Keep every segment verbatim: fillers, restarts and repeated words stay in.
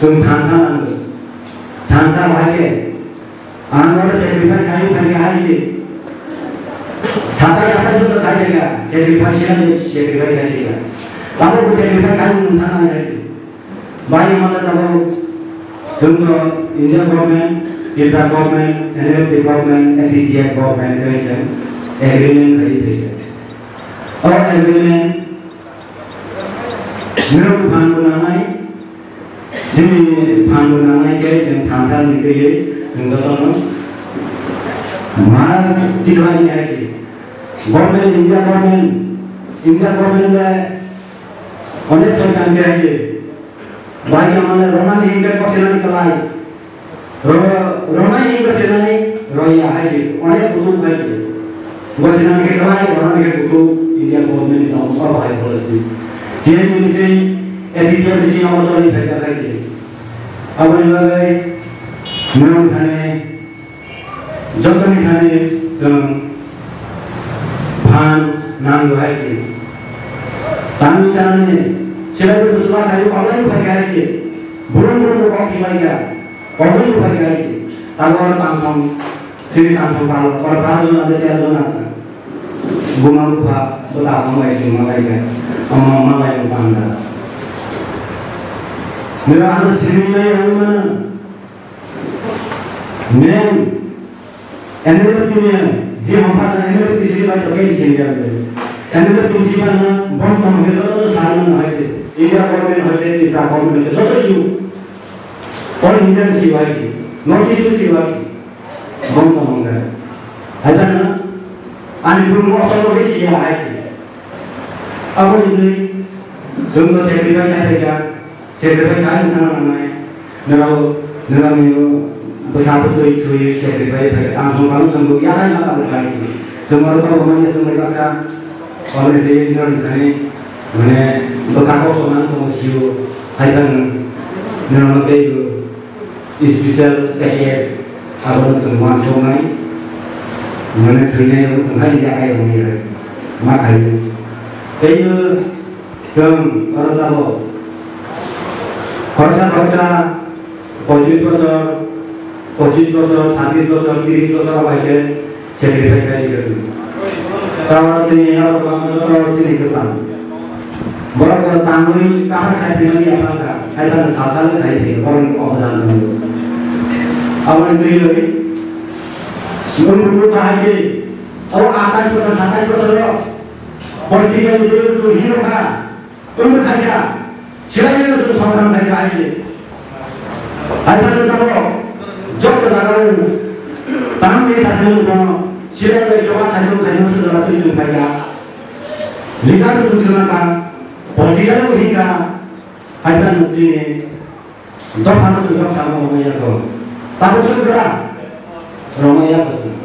Chwng thansa nango. Thansa bahai khe ang oro sacrifice khai phai kha hai se. Satai satai bwswk khai phai kha, sacrifice khai phai kha. Tabuk bo sacrifice khai nwng thang hai se. Bai mane tabuk chwng to India government, Tripura government, N L F T government, A P T F government khai se agreement khai phai kha. O agreement nirok phan bo nangnai. Chini phan bo nangnai khe chwng thansa ni twiwi chwng jotono ma tikhlai ni hai se. Government, India government, India government le onek soitan se hai se. Bai ya mane romani hingke kosinani kalai. Ro-, romani hingke senai roya hai se. Onek kutuk hai se. Kosinani ke kalai, romani ke kutuk, India government ni tong, oro hai policy. Tiyan ni se, A P T F ni se amo jori hai hai se. Aboni bagwi nwng thani, jotoni thani chwng phan nango hai se. Tangwi sanani, sila tu kusuma thani, online phai hai se. Burum burum kok khilai ya. Kok phai hai se. Tangwi tangsong, sini tangsong palo, kor palo na de tel na. Buma bupha, bwta bwmai se ma lai kha. Omo ma lai bupha anda. Mero ano sini lai ano mana. Men, N L F T ni, di hampa na N L F T sini bai to kai sini ya. N L F T sini bai na, bon kam he to to sa na hai. India government hoite, Tripura government hoite, joto siu. All India siu hai. North East siu hai. Bong tongmung khe. Hai phano ani bumung asol bo bisi ya hai. Abo ni twi chwng no sacrifice khai phaikha, sacrifice khai wngkha nangnai. Nirok, nirok ni bwsa bwtwi thwi sacrifice khai tang song tang song bo ya khai ma tang khai. Chwng oro tong mani chwng bai baksa. Already nirok ni thani mane bwkha kosong nang tong sio hai phano nirok no tei bo. Special package abo chwng uansuknai, mane thwinai abo chwng hai ya hai rwngya ma khaio. Teibo chwng oro tabuk khoroksa khoroksa pochish bochor, pochish bochor, sabbish bochor, trish bochor bai khe Sacrifice khai di kwsang. Tao chini aro kwbangma joto chini kwsang. Borok bo tangwi kahar khai phimani yapha kha, khai phano sal sal khai phi borokni obodan tongo. Aboni twi rwi nung nung bahai khe o atais bochor satais bochor o political leader hino kha. Wngwi khaikha, silaini no chwng somadan khaikha hai se. Hai phano tabuk joto jagao tangwi sasani no silai bai choba khaino khaino se jora twi chwng khaikha. Leader no chwng swnamkha, political bo hinkha, hai phano chini Dophano chwng kok samo romwi ya kho. Tabuk chwng kwra romwi ya kho chwng.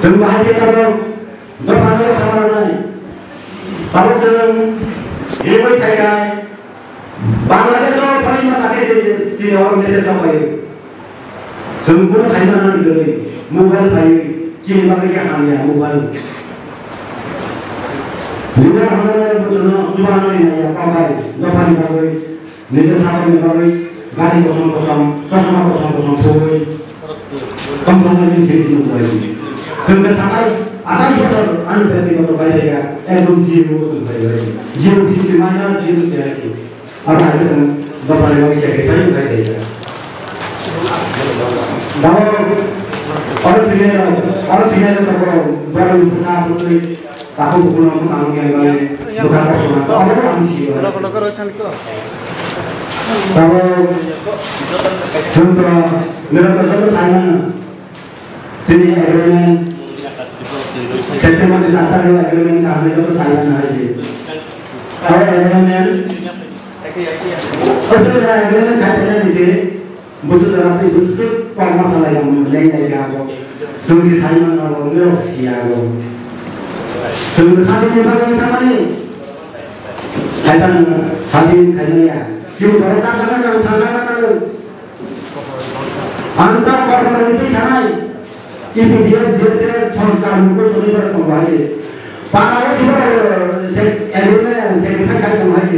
Chwng bahai khe tabuk dophano ya samo romwi. Tabuk chwng himwi phaikai. Bangladesh o phani ma ta khe se chini oro message o phai. Chwng bono khaina nang gwnwi mobile phaiwi chini bagwi khe hamya mobile. Leader hamya bojono chubanani naiya pabai dophani bagwi, nijor sajakni bagwi gari kosom kosom, chosma kosom kosom thubui, tongthoknani siri nukbai. Chwng khe satai atai bochor ani byaktigoto bai ekdom zero chwng phaibai. Zero fifty minus zero se hai. Abo hai khe chwng dophani bagwi sacrifice khai khe. Dao, oro thwinai rok, oro thwinai rok tabuk borok ni bwsa bwtwi takhuk bukhuk no mwkhang wngya bai bwkha kosom na abo ang sio. Tabuk chwng to nirok to joto sai mano. Chini agreement, September ni sat tarik o agreement sa hwnwi joto sai mano hai se. Abo agreement, o joto agreement khai phainani se, busu jora tei busu kok ma salai ang leng nai kha abo. Chwng ni sai mano abo, wngwi rok si ya abo. Chwng ni sadi ni bagwi wngkha mani, hai ta nang sadi ni khai maya. Chini borok ta thangna nang thangna nang. Ang ta kormo ni twi sanai, E P D F, G S S, Sanskar, Mukul, Sonibar, Kongwai. Para o sibar, se, agreement, sacrifice khai Kongwai.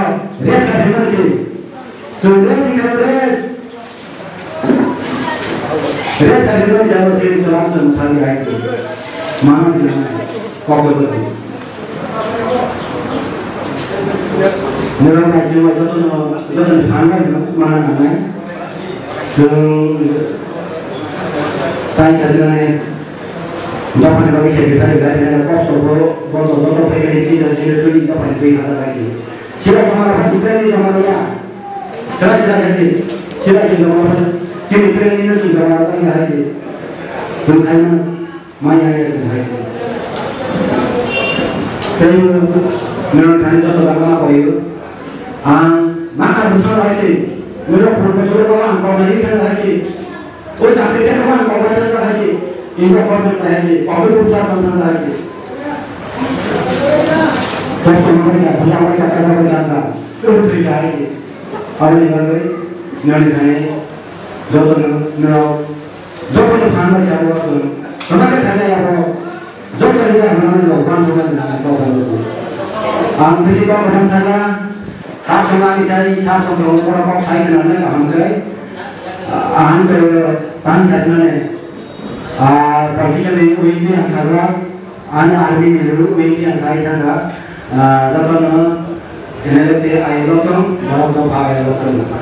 rest ka himna se. Chwng rest hingkha rest. Rest ka himna se abo se chwng chwng thang ya. Mana se kok ko. Nirok bai chwng joto no joto ni thang ya mana nangnai. Chwng tai chwng Dophani bagwi sacrifice khlai rwnai, kosto bo, bo to, bo to phai phai chini, chini twi dophani twi hata bai di. Sira joma raha, Ukraine ni joma ya. Sira, sira ya di. Sira di joma raha, chini Ukraine ni joma raha ni hai di. Chwng khai na, mai ya ya chwng khai. Tei nwng thani joto jagao koyo. Ang maka bwskango hai di. Nwng rok phuru kotor ko ang kok nai thang hai di. Oi chakri se no man kok bai thang hai di. Ingo kok nang hai di. Kok bai thang hai di. Kok nang hai di. Kok nang hai di. Kok nang hai di. Kok nang hai di. Aboni bagwi nani thani joto no, no, joto no phan bai abo. Sama ke thani abo. Joto leader hwnmani rok bang bang na kok bang bang. Ang bisi kok bang sana, sa sama ni sai, sa sama ni kok kok sai na na kaham kai. Ang ke tan sai na ne. Ah, political ni wing ni ang sabra, ang army ni wing ni ang sai thang ka. Ah, joto no, N L F te ai lo tong, borok no pa ai lo tong.